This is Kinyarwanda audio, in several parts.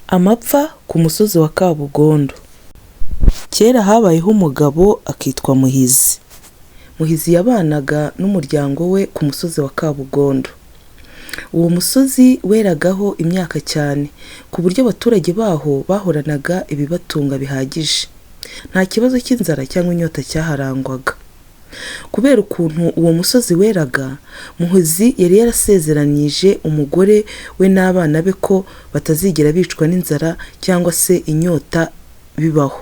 Amapfa ku musozi wa Kabugondo. Kera habayeho umugabo akitwa Muhizi. Muhizi yabanaga n'umuryango we ku musozi wa Kabugondo. Uwo musozi weragaho imyaka cyane, ku buryo abaturage baho bahoranaga ibibatunga bihagije. Nta kibazo cy'inzara cyangwa inyota cyaharangwaga. Kubera ukuntu uwo musozi weraga, Muhizi yari yarasezeranyije umugore we n'abana be ko batazigera bicwa n'inzara cyangwa se inyota bibaho.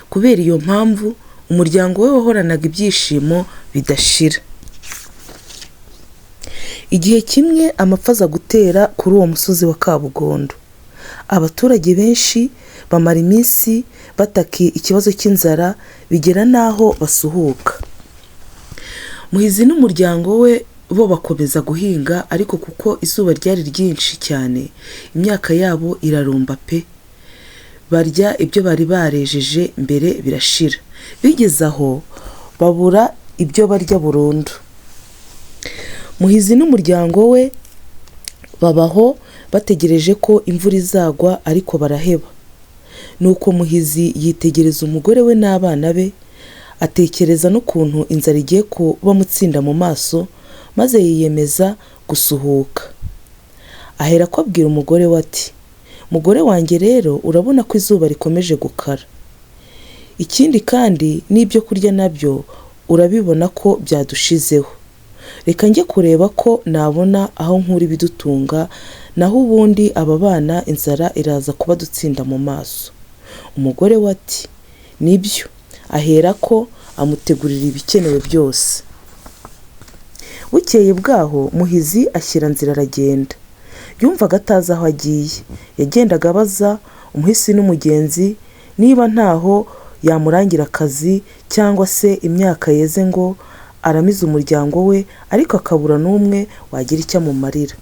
Kubera iyo mpamvu, umuryango we wahoranaga ibyishimo bidashira. Igihe kimwe amapfa aza gutera kuri uwo musozi wa Kabugondo. Abaturage benshi bamara iminsi bataka ikibazo cy'inzara bigera n'aho basuhuka. Muhizi n'umuryango we bo bakomeza guhinga ariko kuko izuba ryari ryinshi cyane, imyaka yabo irarumba pe! Barya ibyo bari barejeje mbere birashira. Bigeze aho babura ibyo barya burundu. Muhizi n'umuryango we babaho bategereje ko imvura izagwa ariko baraheba. Nuko Muhizi yitegereza umugore we n'abana be, atekereza n'ukuntu inzara igiye kubamutsinda mu maso, maze yiyemeza gusuhuka. Aherako abwira umugore we ati "Mugore wanjye rero urabona ko izuba rikomeje gukara. Ikindi kandi n'ibyo kurya nabyo urabibona ko byadushizeho. Reka njye kureba ko nabona aho nkura ibidutunga, naho ubundi aba bana inzara iraza kubadutsinda mu maso." Umugore we ati "Nibyo." Aherako amutegurira ibikenewe byose. Bukeye bwaho Muhizi ashyira nzira aragenda. Yumvaga atazi aho agiye. Yagendaga abaza umuhisi n'umugenzi niba ntaho yamurangira akazi cyangwa se imyaka yeze ngo aramize umuryango we, ariko akabura n'umwe wagira icyo amumarira.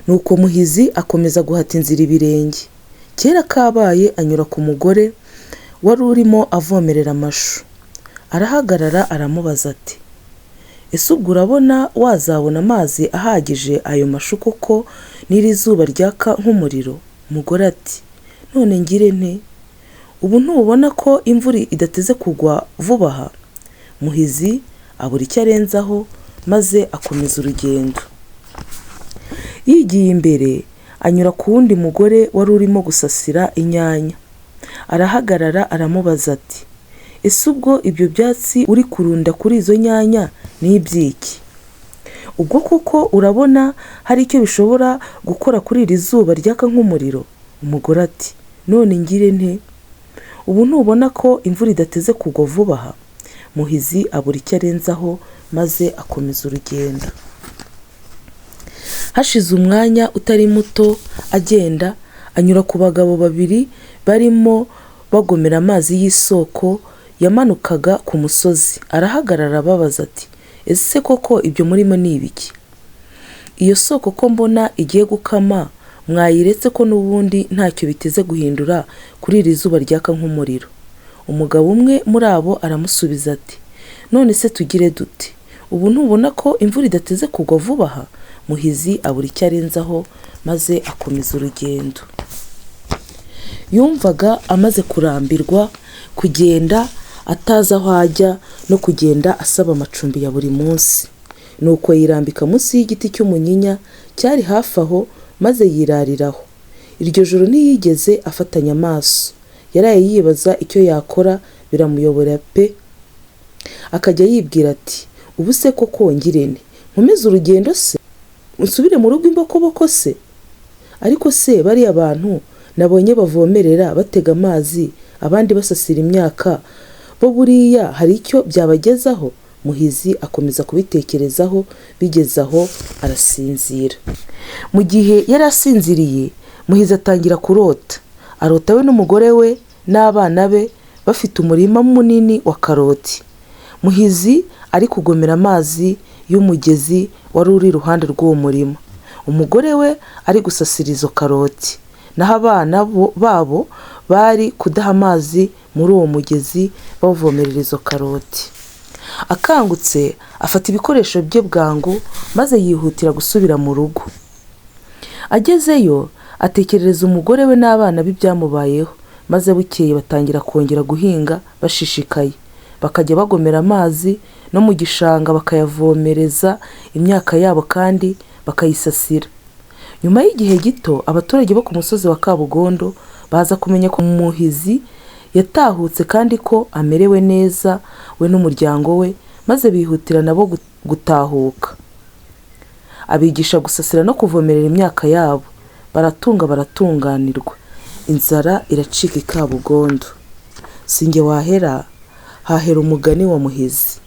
Nuko Muhizi akomeza guhata inzira ibirenge. Kera kabaye anyura ku mugore wari urimo avomerera amashu. Arahagarara aramubaza ati "Ese ubwo urabona wazabona amazi ahagije ayo mashu koko n'iri zuba ryaka nk'umuriro?" Umugore ati "None ngire nte? Ubu ntubona ko imvura idateze kugwa vuba aha?" Muhizi abura icyo arenzaho maze akomeza urugendo. Yigiye imbere anyura ku wundi mugore wari urimo gusasira inyanya. Arahagarara aramubaza ati "Ese ubwo ibyo byatsi uri kurunda kuri izo nyanya ni iby'iki? Ubwo koko urabona hari icyo bishobora gukora kuri iri zuba ryaka nk'umuriro?" Umugore ati "None ngire nte? Ubu ntubona ko imvura idateze kugwa vuba aha?" Muhizi abura icyo arenzaho maze akomeza urugendo. Hashize umwanya utari muto agenda, anyura ku bagabo babiri barimo bagomera amazi y'isoko yamanukaga ku musozi. Arahagarara ababaza ati "Ese koko ibyo murimo ni ibiki? Iyo soko ko mbona igiye gukama mwayiretse ko n'ubundi ntacyo biteze guhindura kuri iri zuba ryaka nk'umuriro?" Umugabo umwe muri abo aramusubiza ati "None se tugire dute? Ubu ntubona ko imvura idateze kugwa vuba aha?" Muhizi abura icyo arenzaho maze akomeza urugendo. Yumvaga amaze kurambirwa kugenda atazi aho ajya no kugenda asaba amacumbi ya buri munsi. Nuko yirambika munsi y'igiti cy'umunyinya cyari hafi aho maze yirariraho. Iryo joro ntiyigeze afatanya amaso. Yaraye yibaza icyo yakora biramuyobora pe! Akajya yibwira ati "Ubu se koko ngire nte? Nkomeze urugendo se? Nsubire mu rugo imbokoboko se? Ariko se bariya bantu nabonye bavomerera batega amazi abandi basasira imyaka, bo buriya hari icyo byabagezaho?" Muhizi akomeza kubitekerezaho bigeze aho arasinzira. Mu gihe yari asinziriye, Muhizi atangira kurota. Arota we n'umugore we n'abana be bafite umurima munini wa karoti. Muhizi ari kugomera amazi y'umugezi wari uri iruhande rw'uwo murima. Umugore we ari gusasira izo karoti, naho abana babo bari kudaha amazi muri uwo mugezi bavomerera izo karoti. Akangutse afata ibikoresho bye bwangu maze yihutira gusubira mu rugo. Agezeyo atekerereza umugore we n'abana be ibyamubayeho, maze bukeye batangira kongera guhinga bashishikaye, bakajya bagomera amazi no mu gishanga bakayavomereza imyaka yabo kandi bakayisasira. Nyuma y'igihe gito abaturage bo ku musozi wa Kabugondo baza kumenya ko Muhizi yatahutse kandi ko amerewe neza we n'umuryango we, maze bihutira nabo gutahuka. Abigisha gusasira no kuvomerera imyaka yabo, baratunga baratunganirwa, inzara iracika i Kabugondo. Si njye wahera, hahera umugani wa Muhizi.